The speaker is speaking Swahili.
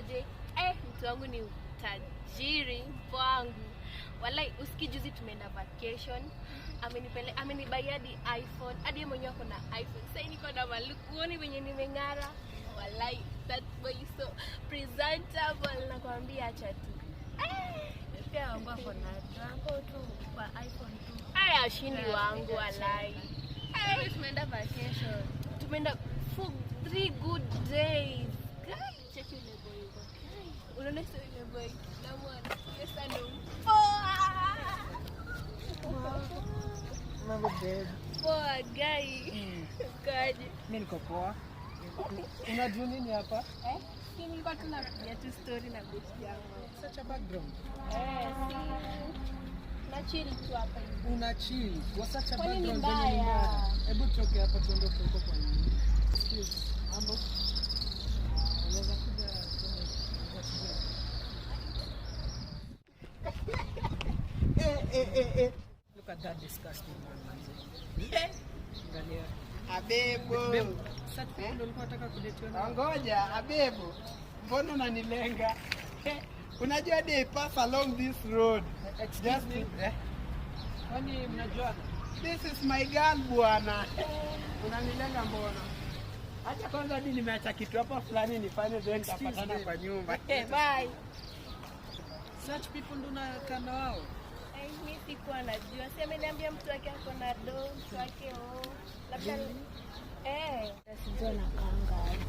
Aje? Eh, mtu wangu ni tajiri kwangu. Walai, usikii juzi tumeenda vacation. Amenibuy hadi iPhone. Hadi yeye mwenyewe ako na iPhone. Sasa niko na maluku. Uone venye nimeng'ara. Walai, that boy is so presentable. Nakwambia acha tu. Eh, Pia wangu ako na wako tu kwa iPhone tu. Aya, shindi wangu walai. Eh, tumeenda vacation. Tumeenda for 3 good days. Guy, cheki ule boy huko. Guy, unaona sasa ule boy? Namwona. Yeye sana poa. Mambo, babe. Poa, guy. Kaje? Mimi niko poa. Unajua nini hapa? Eh? Si nilikuwa tu napiga tu story na best yangu. Such a background. Eh, si na chill tu hapa hivi. Una chill. Kwa such a Kwani ni background venye ni mbaya? mbaya. Hebu tutoke hapa tuende huko kwa nini? Excuse. Mambo. Ah, unaweza kuja tuende tuende. Eh, eh, eh, eh. Look at that disgusting man, manze. Angalia. Abebo. Babe, such people ndio ulikuwa unataka kudate nao? Ngoja, Abebo. Mbona unanilenga? Eh, unajua they pass along this road. Excuse Just me. eh, Kwani mnajuana? This is my girl, bwana. Unanilenga mbona? Acha kwanza hadi nimeacha kitu hapa fulani nifanye, then Excuse tutapatana me. kwa nyumba. Eh, bye. Such people ndio unakaa na wao? Eh, mi sikuwa najua. Si ameniambia mtu wake ako na do, mtu wake oh. Labda eh. Sijui anakaanga aje.